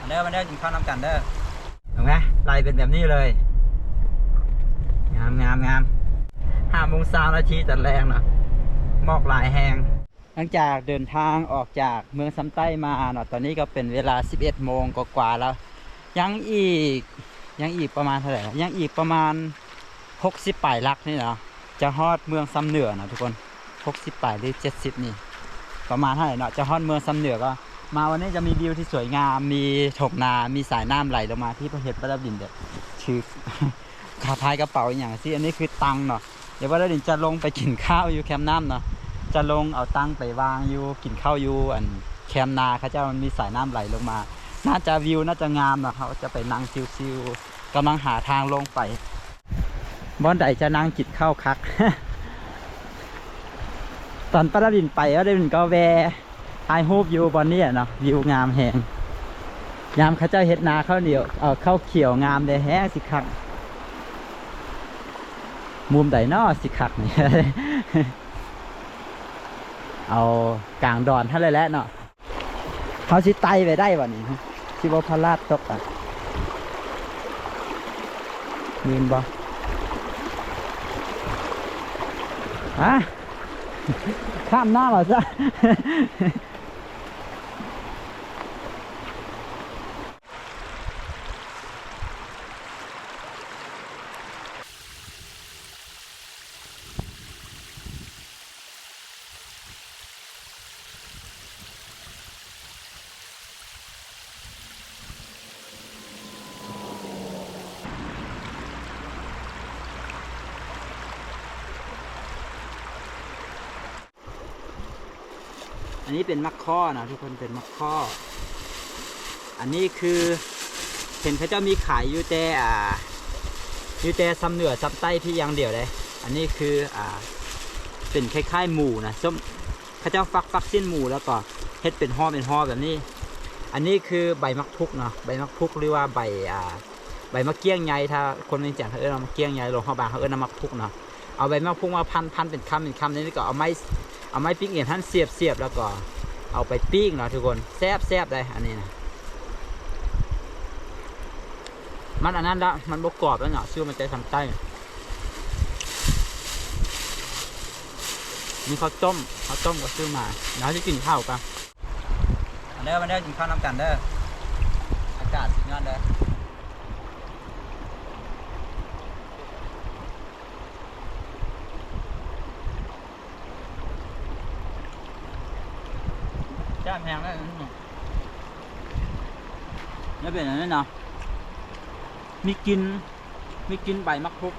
ເດີ ມາເດີ ກິນເຂົ້ານຳກັນເດີ. ເຫັນໄໝ? ໄລ່ເປັນແບບນີ້ເລີຍ. ງາມ ງາມ ງາມ. ຫ້າໂມງຊາວນາທີຕອນແລງເນາະ. ໝອກຫຼາຍແຮງ. ຫຼັງຈາກເດີນທາງອອກຈາກເມືອງຊຳໃຕ້ມາເນາະ, ຕອນນີ້ກໍເປັນເວລາສິບເອັດໂມງກວ່າໆແລ້ວ. ຍັງອີກ ຍັງອີກປະມານເທົ່າໃດ? ຍັງອີກປະມານຫົກສິບປາຍຫຼັກນີ້ເນາະ, ຈະຮອດເມືອງຊຳເໜືອເນາະທຸກຄົນ. ຫົກສິບປາຍ ຫຼື ເຈັດສິບນີ້ ປະມານເທົ່າໃດເນາະ, ຈະຮອດເມືອງຊຳເໜືອ. ກໍມາວັນນີ້ຈະມີວິວທີ່ສວຍງາມ, ມີທົ່ງນາ, ມີສາຍນ້ຳໄຫຼລົງມາ. ທີ່ເພິ່ນເຫັນປະດັບດິນແບບຖື ສະພາຍກະເປົາອີ່ຫຍັງຊີ້. ອັນນີ້ຄືຕັງເນາະ. ດຽວປະດັບດິນຈະລົງໄປກິນຂ້າວຢູ່ແຄມນ້ຳເນາະ, ຈະລົງເອົາຕັງໄປວາງຢູ່ ກິນເຂົ້າຢູ່ອັນແຄມນາເຂົາເຈົ້າ. ມັນມີສາຍນ້ຳໄຫຼລົງມາ, ໜ້າຈະ ວິວໜ້າຈະງາມເນາະ. ເຮົາຈະໄປນັ່ງຊິວໆ, ກຳລັງຫາທາງລົງໄປ. ບ່ອນໃດຈະນັ່ງກິນເຂົ້າຄັກ? ຕອນປະດັບດິນໄປ ປະດັບດິນກໍແວ່ຖ່າຍຮູບຢູ່ບ່ອນນີ້ແຫຼະເນາະ, ວິວງາມແຮງ. ຍາມເຂົາເຈົ້າເຮັດນາເຂົ້າໜຽວ ເອົາເຂົ້າຂຽວງາມເດ້, ແຮງຊິຄັກ. ມຸມໃດເນາະຊິຄັກນີ້? ເອົາກາງດອນຫັ້ນເລີຍແຫຼະເນາະ. ເຮົາຊິໄຕ່ໄປໄດ້ບໍ່ນີ້? ຊິບໍ່ພະລາດຕົກອ່ະ? ມີນບໍ່? ຮະ? ຂ້າມນ້ຳເອົາຊະ. ອັນນີ້ເປັນໝາກຄໍ່ເນາະທຸກຄົນ, ເປັນໝາກຄໍ່. ອັນນີ້ຄືເຫັນເຂົາເຈົ້າມີຂາຍຢູ່ແຕ່ ອ່າ ຢູ່ແຕ່ຊຳເໜືອຊຳໃຕ້ພຽງຢ່າງດຽວເດ້. ອັນນີ້ຄື ອ່າ ເປັນຄ້າຍໆໝູນະ, ເຂົາເຈົ້າ ເຂົາເຈົ້າຟັກ ຟັກຊີ້ນໝູ ແລ້ວກໍເຮັດເປັນຫໍ່ເປັນຫໍ່ແບບນີ້. ອັນນີ້ຄືໃບໝາກພຸກເນາະ, ໃບໝາກພຸກ ຫຼືວ່າໃບ ອ່າ ໃບໝາກກ້ຽງໃຫຍ່. ຖ້າຄົນວຽງຈັນເຂົາເອີ້ນວ່າໝາກກ້ຽງໃຫຍ່, ຫຼວງພະບາງເຂົາເອີ້ນວ່າໝາກພຸກເນາະ. ເອົາໃບໝາກພຸກມາພັນໆເປັນຄຳເປັນຄຳ. ນີ້ກໍເອົາໄມ້ ເອົາໄມ້ປີ້ງເອັນຫັ້ນສຽບໆ ແລ້ວກໍເອົາໄປປີ້ງເນາະທຸກຄົນ. ແຊບໆເດ້ ອັນນີ້ນະ. ມັນອັນນັ້ນລະ ມັນບໍ່ກອບແລ້ວເນາະ, ຊື້ມາແຕ່ທາງໃຕ້. ມີເຂົ້າຕົ້ມ ເຂົ້າຕົ້ມກໍຊື້ມາ. ດຽວເຮົາຈະກິນເຂົ້າກັນ. ມາເດີ ມາເດີ ກິນເຂົ້ານຳກັນເດີ. ອາກາດສຸດຍອດເດີ. ແຊບແຮງເລີຍ. ແລ້ວເປັນອັນນີ້ເນາະ, ມີກິ່ນ ມີກິ່ນໃບໝາກພຸກ.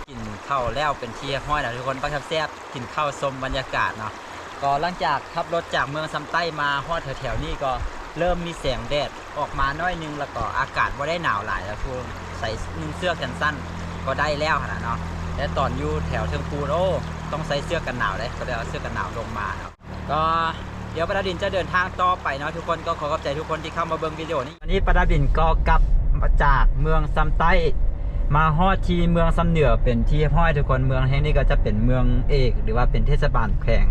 ກິນເຂົ້າແລ້ວເປັນທີ່ຮຽບຮ້ອຍແລ້ວທຸກຄົນ, ບັກແຊບໆ ກິນເຂົ້າຊົມບັນຍາກາດເນາະ. ກໍຫຼັງຈາກຂັບລົດຈາກເມືອງຊຳໃຕ້ມາຮອດແຖວໆນີ້ ກໍເລີ່ມມີແສງແດດອອກມາໜ້ອຍໜຶ່ງ ແລ້ວກໍອາກາດບໍ່ໄດ້ໜາວຫຼາຍແລ້ວທຸກຄົນ, ໃສ່ໜຶ່ງເສື້ອແຂນສັ້ນກໍໄດ້ແລ້ວຫັ້ນນະເນາະ. ແຕ່ຕອນຢູ່ແຖວເທິງພູນ ໂອ້ ຕ້ອງໃສ່ເສື້ອກັນໜາວເດ້, ກໍເລີຍເອົາເສື້ອກັນໜາວລົງມາເນາະ. ກໍດຽວປະດາວດິນຈະເດີນທາງຕໍ່ໄປເນາະທຸກຄົນ, ກໍຂໍຂອບໃຈທຸກຄົນທີ່ເຂົ້າມາເບິ່ງວິດີໂອນີ້. ອັນນີ້ປະດາວດິນກໍກັບມາຈາກເມືອງຊຳໃຕ້ ມາຮອດທີ່ເມືອງຊຳເໜືອເປັນທີ່ຮຽບຮ້ອຍທຸກຄົນ. ເມືອງແຫ່ງນີ້ກໍຈະເປັນເມືອງເອກ ຫຼືວ່າເປັນເທດສະບານແຂວງ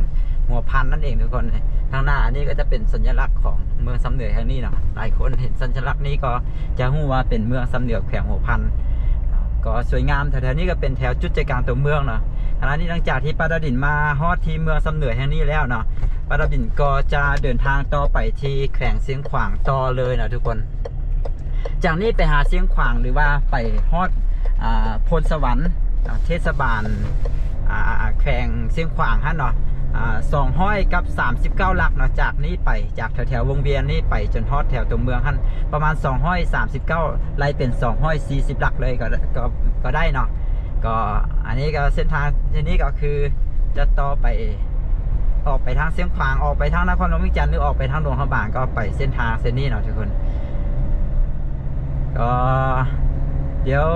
ຫົວພັນນັ້ນເອງທຸກຄົນ. ທາງໜ້າອັນນີ້ກໍຈະເປັນສັນຍະລັກຂອງເມືອງຊຳເໜືອແຫ່ງນີ້ເນາະ. ຫຼາຍຄົນເຫັນສັນຍະລັກນີ້ກໍຈະຮູ້ວ່າເປັນເມືອງຊຳເໜືອແຂວງຫົວພັນ. ກໍສວຍງາມ, ແຖວໆນີ້ກໍເປັນແຖວຈຸດໃຈກາງຕົວເມືອງເນາະ. ຂະນະນີ້ຫຼັງຈາກທີ່ປະດາວດິນມາຮອດທີ່ເມືອງຊຳເໜືອແຫ່ງນີ້ແລ້ວເນາະ, ປາດາບິນກໍຈະເດີນທາງຕໍ່ໄປທີ່ແຂວງຊຽງຂວາງຕໍ່ເລີຍນະທຸກຄົນ. ຈາກນີ້ໄປຫາຊຽງຂວາງ ຫຼືວ່າໄປຮອດ ອ່າ ໂພນສະຫວັນ ອ່າ ເທດສະບານ ອ່າ ແຂວງຊຽງຂວາງຫັ້ນເນາະ ອ່າ ສອງຮ້ອຍກັບສາມສິບເກົ້າຫຼັກເນາະ. ຈາກນີ້ໄປ ຈາກແຖວໆວົງວຽນນີ້ໄປຈົນຮອດແຖວຕົວເມືອງຫັ້ນ ປະມານສອງຮ້ອຍສາມສິບເກົ້າ ໄລ່ເປັນສອງຮ້ອຍສີ່ສິບຫຼັກເລີຍກໍ ກໍ ກໍໄດ້ເນາະ. ກໍອັນນີ້ກໍເສັ້ນທາງເສັ້ນນີ້ກໍຄືຈະຕໍ່ໄປ ອອກໄປທາງຊຽງຂວາງ ອອກໄປທາງນະຄອນຫຼວງວຽງຈັນ ຫຼືອອກໄປທາງຫຼວງພະບາງ ກໍໄປເສັ້ນທາງເສັ້ນນີ້ເນາະທຸກຄົນ. ກໍດຽວ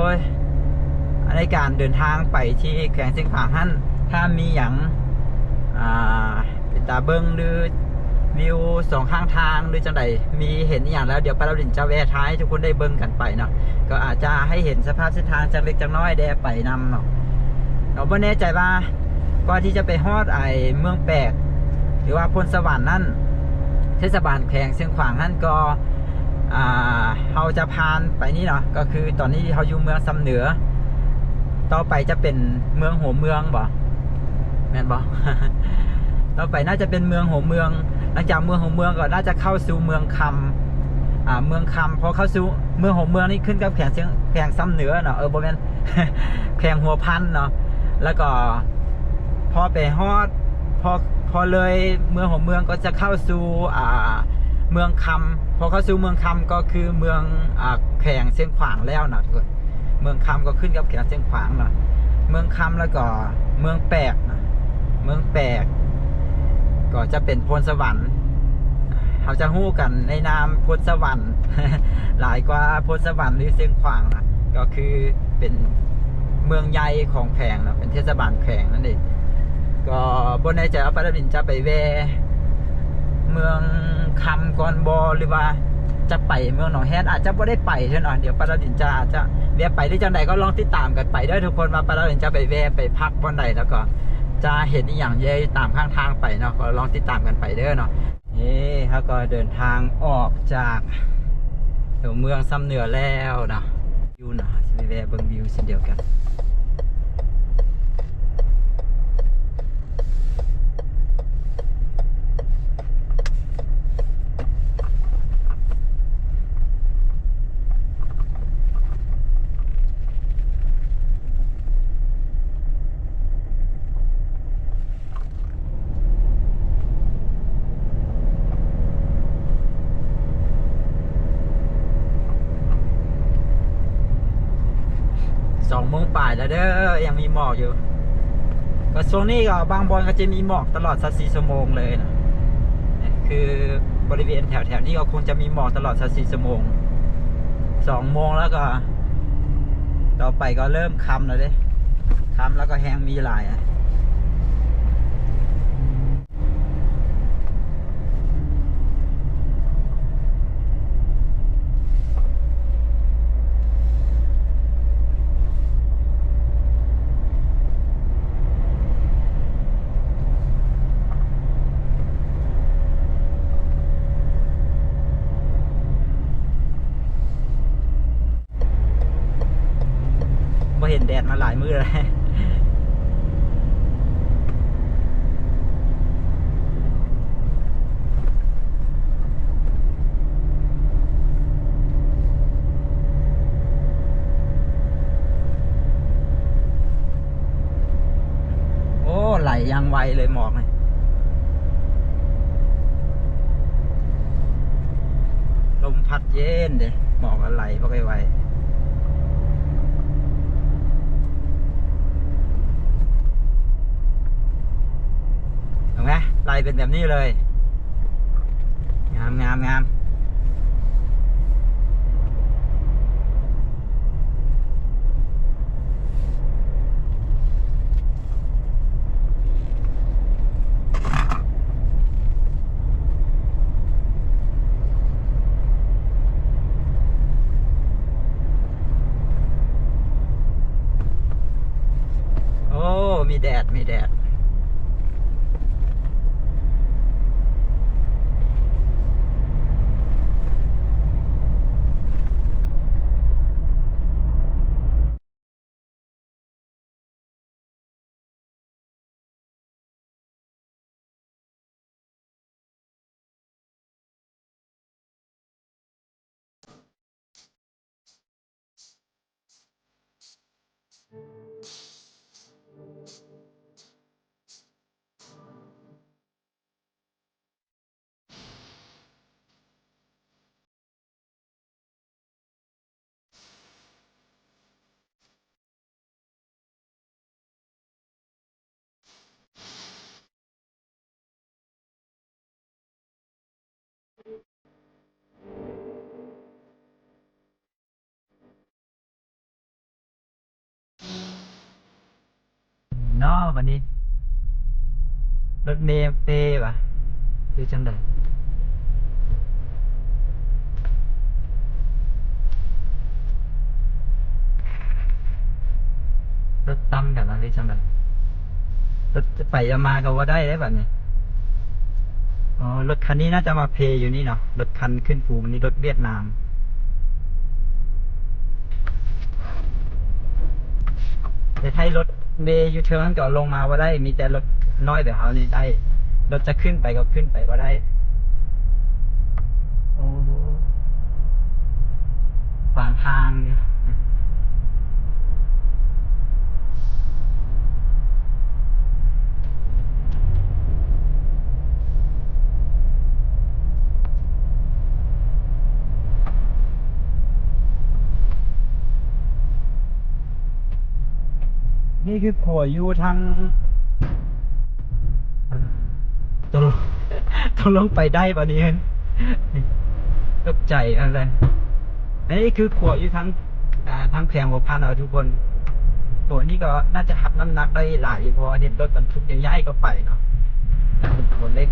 ໃນການເດີນທາງໄປທີ່ແຂວງຊຽງຂວາງຫັ້ນ ຖ້າມີຫຍັງ ອ່າ ເປັນຕາເບິ່ງ ຫຼື ວິວສອງຂ້າງທາງ ຫຼື ຈັ່ງໃດ ມີເຫັນອີ່ຫຍັງແລ້ວ ດຽວປາດາວດິນຈະແວ່ຖ່າຍໃຫ້ທຸກຄົນໄດ້ເບິ່ງກັນໄປເນາະ. ກໍອາດຈະໃຫ້ເຫັນສະພາບເສັ້ນທາງຈັກເລັກຈັກນ້ອຍແດ່ໄປນຳເນາະ. ເນາະ ບໍ່ແນ່ໃຈວ່າກ່ອນທີ່ຈະໄປຮອດໄອ້ເມືອງແປກ ຫຼືວ່າໂພນສະຫວັນນັ້ນ ເທດສະບານແຂວງຊຽງຂວາງຫັ້ນ ກໍ ອ່າ ເຮົາຈະຜ່ານໄປນີ້ເນາະ ກໍຄືຕອນນີ້ເຮົາຢູ່ເມືອງຊຳເໜືອ ຕໍ່ໄປຈະເປັນເມືອງຫົວເມືອງບໍ ແມ່ນບໍ? ຕໍ່ໄປໜ້າຈະເປັນເມືອງຫົວເມືອງ ຫຼັງຈາກເມືອງຫົວເມືອງກໍໜ້າຈະເຂົ້າສູ່ເມືອງຄຳ ອ່າ ເມືອງຄຳ ພໍເຂົ້າສູ່ເມືອງຫົວເມືອງນີ້ຂຶ້ນກັບແຂວງຊຽງ ແຂວງຊຳເໜືອເນາະ ເອີ ບໍ່ແມ່ນ ແຂວງຫົວພັນເນາະ. ແລ້ວກໍພໍໄປຮອດ ພໍ ພໍເລີຍເມືອງຫົວເມືອງກໍຈະເຂົ້າສູ່ ອ່າ ເມືອງຄຳ ພໍເຂົ້າສູ່ເມືອງຄຳກໍຄືເມືອງ ອ່າ ແຂວງຊຽງຂວາງແລ້ວເນາະທຸກຄົນ. ເມືອງຄຳກໍຂຶ້ນກັບແຂວງຊຽງຂວາງເນາະ ເມືອງຄຳ ແລ້ວກໍເມືອງແປກເນາະ ເມືອງແປກ ກໍຈະເປັນໂພນສະຫວັນ ເຮົາຈະຮູ້ກັນໃນນາມໂພນສະຫວັນຫຼາຍກວ່າໂພນສະຫວັນ ຫຼື ຊຽງຂວາງນະ ກໍຄືເປັນເມືອງໃຫຍ່ຂອງແຂວງເນາະ ເປັນເທດສະບານແຂວງນັ້ນເອງ. ກໍບໍ່ແນ່ໃຈວ່າປາດາວດິນຈະໄປແວ່ເມືອງຄຳກ່ອນບໍ ຫຼືວ່າຈະໄປເມືອງໜອງແຮດ ອາດຈະບໍ່ໄດ້ໄປເທື່ອເນາະ. ດຽວປາດາວດິນຈະ ອາດຈະແວ່ໄປ ຫຼື ຈັ່ງໃດກໍລອງຕິດຕາມກັນໄປເດີທຸກຄົນ ວ່າປາດາວດິນຈະໄປແວ່ໄປພັກບ່ອນໃດ ແລ້ວກໍຈະເຫັນອີ່ຫຍັງຢູ່ຕາມຂ້າງທາງໄປເນາະ ກໍລອງຕິດຕາມກັນໄປເດີເນາະ. ເອີ ເຮົາກໍເດີນທາງອອກຈາກຕົວເມືອງຊຳເໜືອແລ້ວເນາະ ຢູ່ເນາະ ເຮົາຊິໄປແວ່ເບິ່ງວິວເຊັ່ນດຽວກັນ. ສອງໂມງປາຍແລ້ວເດີ ຍັງມີໝອກຢູ່. ກໍຊ່ວງນີ້ກໍບາງບ່ອນກໍຈະມີໝອກຕະຫຼອດຊາວສີ່ຊົ່ວໂມງເລີຍນະ ຄືບໍລິເວນແຖວໆນີ້ກໍຄົງຈະມີໝອກຕະຫຼອດຊາວສີ່ຊົ່ວໂມງ. ສອງໂມງແລ້ວກໍ ຕໍ່ໄປກໍເລີ່ມຄ່ຳແລ້ວເດ້ ຄ່ຳແລ້ວກໍແຮງມີຫຼາຍ. ບໍ່ເຫັນແດດມາຫຼາຍມື້ແລ້ວ. ໂອ້ ໄຫຼຢ່າງໄວເລີຍໝອກນີ້ ລົມພັດເຢັນເດ້ ໝອກກໍໄຫຼບັກໄວໆ. ເຫັນໄໝ? ໄລ່ເປັນແບບນີ້ເລີຍ ງາມໆໆ. Oh, ມີແດດ ມີແດດ. ວັນນີ້ລົດເມເປຫວາ ຫຼືຈັ່ງໃດ? ລົດຕ່ຳກັນລະ ຫຼືຈັ່ງໃດ? ລົດຈະໄປຈະມາກໍບໍ່ໄດ້ເດ້ບັດນີ້. ອໍ ລົດຄັນນີ້ໜ້າຈະມາເພຢູ່ນີ້ເນາະ, ລົດຄັນຂຶ້ນພູນີ້ລົດຫວຽດນາມ. ແຕ່ໄທລົດເມຢູ່ເທິງນັ້ນກໍລົງມາບໍ່ໄດ້, ມີແຕ່ລົດນ້ອຍແບບເຮົານີ້ໄດ້, ລົດຈະຂຶ້ນໄປກໍຂຶ້ນໄປບໍ່ໄດ້. ໂອ້ ຂວາງທາງ. ນີ້ຄືຂົວຢູ່ທາງ ຕົກລົງ ຕົກລົງໄປໄດ້ບໍ່ນີ້? ຕົກໃຈຫັ້ນແຫຼະ. ອັນນີ້ຄືຂົວຢູ່ທາງ ອ່າ ທາງແຂວງຫົວພັນເນາະທຸກຄົນ. ຕົວນີ້ກໍໜ້າຈະຮັບນ້ຳໜັກໄດ້ຫຼາຍຢູ່ ເພາະວ່າເຫັນລົດບັນທຸກໃຫຍ່ໆກໍໄປເນາະ, ແຕ່ເປັນຕົວເລັກ.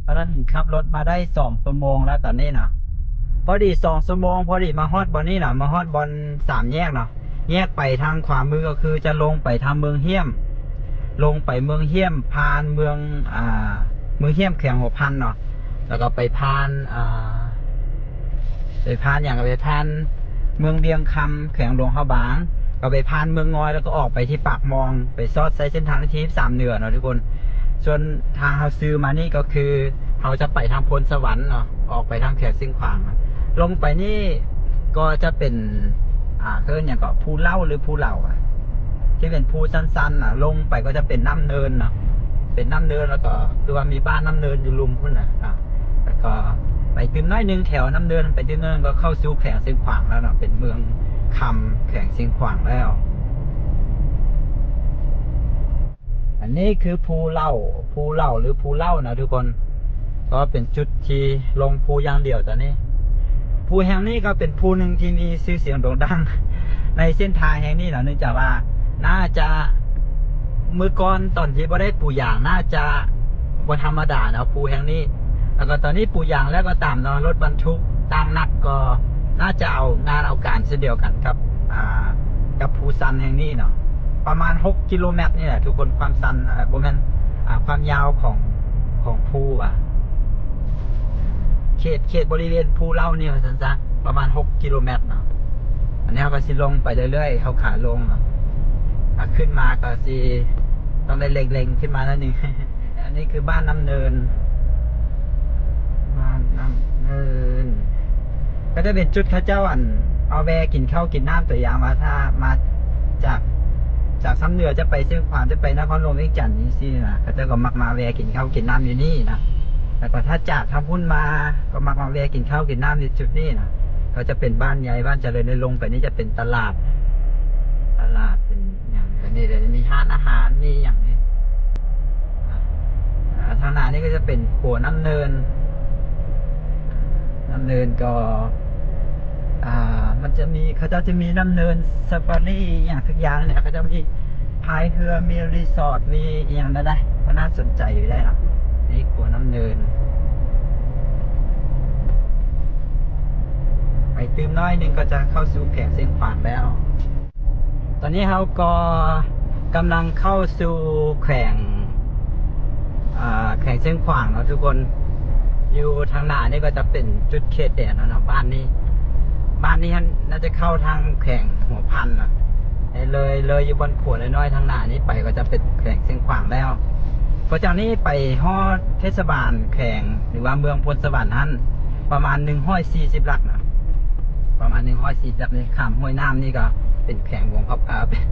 ອັນນັ້ນຂັບລົດມາໄດ້ສອງຊົ່ວໂມງແລ້ວຕອນນີ້ນະ, ພໍດີສອງຊົ່ວໂມງ ພໍດີມາຮອດບ່ອນນີ້ນະ, ມາຮອດບ່ອນສາມແຍກເນາະ. ແຍກໄປທາງຂວາມືກໍຄືຈະລົງໄປທາງເມືອງຫ້ຽມ, ລົງໄປເມືອງຫ້ຽມ ຜ່ານເມືອງ ອ່າ ເມືອງຫ້ຽມແຂວງຫົວພັນເນາະ, ແລ້ວກໍໄປຜ່ານ ອ່າ ໄປຜ່ານຫຍັງ ໄປຜ່ານ ເມືອງວຽງຄຳ ແຂວງຫຼວງພະບາງ ກໍໄປຜ່ານເມືອງງອຍ ແລ້ວກໍອອກໄປທີ່ປາກມ່ອງ ໄປຊອດໃສ່ເສັ້ນທາງທີ່ສິບສາມເໜືອເນາະທຸກຄົນ. ສ່ວນທາງເຮົາຊື່ມານີ້ກໍຄືເຮົາຈະໄປທາງໂພນສະຫວັນເນາະ ອອກໄປທາງແຂວງຊຽງຂວາງ. ລົງໄປນີ້ກໍຈະເປັນ ອ່າ ເອີ້ນຫຍັງເກາະ ພູເລົ່າ ຫຼື ພູເລົ່າ ທີ່ເປັນພູຊັນໆນະ. ລົງໄປກໍຈະເປັນນ້ຳເນີນເນາະ ເປັນນ້ຳເນີນ ແລ້ວກໍ ຫຼືວ່າມີບ້ານນ້ຳເນີນຢູ່ລຸ່ມພຸ້ນນະ. ອ່າ ແລ້ວກໍໄປຕື່ມໜ້ອຍໜຶ່ງແຖວນ້ຳເນີນ ໄປຕື່ມໜ້ອຍໜຶ່ງກໍເຂົ້າສູ່ແຂວງຊຽງຂວາງແລ້ວເນາະ ເປັນເມືອງຄຳ ແຂວງຊຽງຂວາງແລ້ວ. ອັນນີ້ຄືພູເລົ່າ ພູເລົ່າ ຫຼື ພູເລົ່ານະທຸກຄົນ ກໍເປັນຈຸດທີ່ລົງພູຢ່າງດຽວຕອນນີ້. ພູແຫ່ງນີ້ກໍເປັນພູໜຶ່ງທີ່ມີຊື່ສຽງໂດ່ງດັງໃນເສັ້ນທາງແຫ່ງນີ້ເນາະ ເນື່ອງຈາກວ່າໜ້າຈະ ເມື່ອກ່ອນຕອນທີ່ບໍ່ໄດ້ປູຢາງໜ້າຈະບໍ່ທຳມະດາເນາະ ພູແຫ່ງນີ້. ແລ້ວກໍຕອນນີ້ປູຢາງແລ້ວກໍຕາມເນາະ ລົດບັນທຸກຕ່າງໜັກກໍໜ້າຈະເອົາງານເອົາການເຊັ່ນດຽວກັນກັບ ອ່າ ກັບພູຊັນແຫ່ງນີ້ເນາະ. ປະມານຫົກກິໂລແມັດນີ້ແຫຼະທຸກຄົນ ຄວາມຊັນ ເອີ ບໍ່ແມ່ນ ອ່າ ຄວາມຍາວຂອງ ຂອງພູ ອ່າ ເຂດ ເຂດບໍລິເວນພູເລົ່ານີ້ວ່າຊັ້ນຊະ ປະມານຫົກກິໂລແມັດເນາະ. ອັນນີ້ເຮົາກໍຊິລົງໄປເລື້ອຍໆ ເຮົາຂາລົງເນາະ ຖ້າຂຶ້ນມາກໍຊິຕ້ອງໄດ້ເລັ່ງໆຂຶ້ນມາໜ້ອຍໜຶ່ງ. ອັນນີ້ຄືບ້ານນ້ຳເນີນ ບ້ານນ້ຳເນີນ ກໍຈະເປັນຈຸດເຂົາເຈົ້າ ອັນ ມາແວ່ກິນເຂົ້າກິນນ້ຳ ຕົວຢ່າງວ່າຖ້າມາຈາກ ຈາກຊຳເໜືອຈະໄປຊຽງຂວາງ ຈະໄປນະຄອນຫຼວງວຽງຈັນຈັ່ງຊີ້ນະ ເຂົາເຈົ້າກໍມັກມາແວ່ກິນເຂົ້າກິນນ້ຳຢູ່ນີ້ນະ. ແລ້ວກໍຖ້າຈາກທາງພຸ້ນມາ ກໍມັກມາແວ່ກິນເຂົ້າກິນນ້ຳຢູ່ຈຸດນີ້ນະ. ກໍຈະເປັນບ້ານໃຫຍ່ ບ້ານຈະເລີນ ແລ້ວລົງໄປນີ້ຈະເປັນຕະຫຼາດ ຕະຫຼາດເປັນຫຍັງ ອັນນີ້ເດ ມີຮ້ານອາຫານ ມີຫຍັງນີ້. ອ່າ ທາງໜ້ານີ້ກໍຈະເປັນຂົວນ້ຳເນີນ ນ້ຳເນີນກໍ ອ່າ ມັນຈະມີ ເຂົາເຈົ້າຈະມີນ້ຳເນີນຊາຟາຣີອີ່ຫຍັງສັກຢ່າງນີ້ ເຂົາເຈົ້າມີພາຍເຮືອ ມີຣີສອດ ມີອີ່ຫຍັງນັ້ນນະ ກໍໜ້າສົນໃຈຢູ່ໄດ໋ເນາະ. ນີ້ຂົວນ້ຳເນີນ ໄປຕື່ມໜ້ອຍໜຶ່ງກໍຈະເຂົ້າສູ່ແຂວງຊຽງຂວາງແລ້ວ. ຕອນນີ້ເຮົາກໍກຳລັງເຂົ້າສູ່ແຂວງ ອ່າ ແຂວງຊຽງຂວາງເນາະທຸກຄົນ. ຢູ່ທາງໜ້ານີ້ກໍຈະເປັນຈຸດເຂດແດນແລ້ວເນາະ ບ້ານນີ້ ບ້ານນີ້ຫັ້ນໜ້າຈະເຂົ້າທາງແຂວງຫົວພັນເນາະ. ເລີຍ ເລີຍຢູ່ບ່ອນຂົວນ້ອຍໆທາງໜ້ານີ້ໄປກໍຈະເປັນແຂວງຊຽງຂວາງແລ້ວ. ກໍຈາກນີ້ໄປຮອດເທດສະບານແຂວງ ຫຼືວ່າເມືອງໂພນສະຫວັນຫັ້ນ ປະມານໜຶ່ງຮ້ອຍສີ່ສິບຫຼັກນະ ປະມານໜຶ່ງຮ້ອຍສີ່ສິບຫຼັກນີ້. ຂ້າມຫ້ວຍນ້ຳນີ້ກໍເປັນແຂວງຫຼວງພະບາງ ເປັນ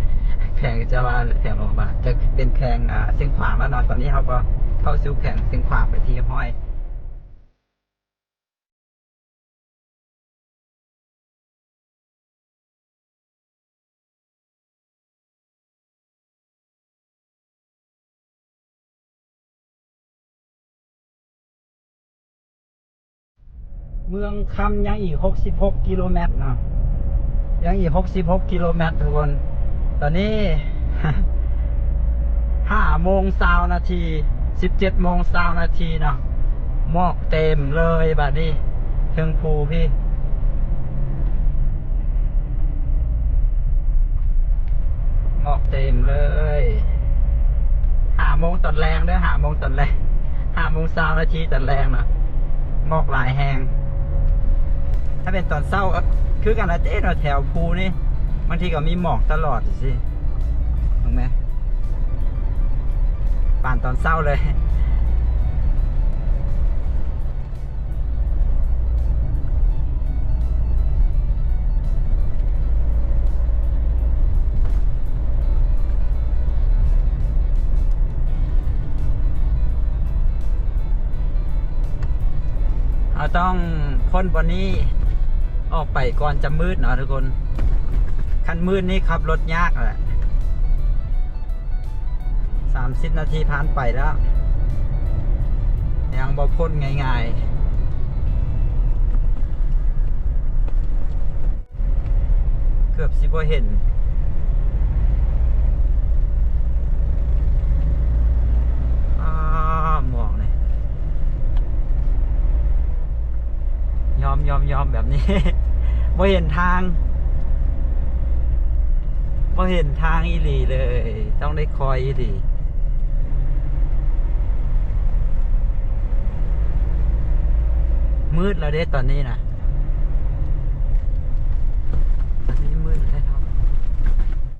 ແຂວງ ຈະວ່າແຂວງຫຼວງພະບາງ ຈະເປັນແຂວງ ອ່າ ຊຽງຂວາງແລ້ວເນາະ. ຕອນນີ້ເຮົາກໍເຂົ້າສູ່ແຂວງຊຽງຂວາງເປັນທີ່ຮຽບຮ້ອຍ. ເມືອງຄຳຍັງອີກຫົກສິບຫົກກິໂລແມັດເນາະ ຍັງອີກຫົກສິບຫົກກິໂລແມັດທຸກຄົນ. ຕອນນີ້ຫ້າໂມງຊາວນາທີ ສິບເຈັດໂມງຊາວນາທີເນາະ ໝອກເຕັມເລີຍບາດນີ້ ເທິງພູພີ້ ໝອກເຕັມເລີຍ. ຫ້າໂມງຕອນແລງເດີ ຫ້າໂມງຕອນແລງ ຫ້າໂມງຊາວນາທີຕອນແລງເນາະ ໝອກຫຼາຍແຮງ. ຖ້າເປັນຕອນເຊົ້າກໍຄືກັນລະເດ້ເນາະ ແຖວພູນີ້ ບາງທີກໍມີໝອກຕະຫຼອດຊີ້ ເບິ່ງແມ ປານຕອນເຊົ້າເລີຍ. ເຮົາຕ້ອງພົ້ນບ່ອນນີ້ອອກໄປກ່ອນຈະມືດເນາະທຸກຄົນ. ຄັນມືດນີ້ຂັບລົດຍາກແຫຼະ. ສາມສິບນາທີຜ່ານໄປແລ້ວ ຍັງບໍ່ພົ້ນງ່າຍໆ. ເກືອບຊິບໍ່ເຫັນ ອ້າ ໝອກນີ້ ຍອມ ຍອມ ຍອມແບບນີ້ ບໍ່ເຫັນທາງ ບໍ່ເຫັນທາງອີ່ຫຼີເລີຍ ຕ້ອງໄດ້ຄອຍອີ່ຫຼີ. ມືດແລ້ວເດ້ຕອນນີ້ນະ.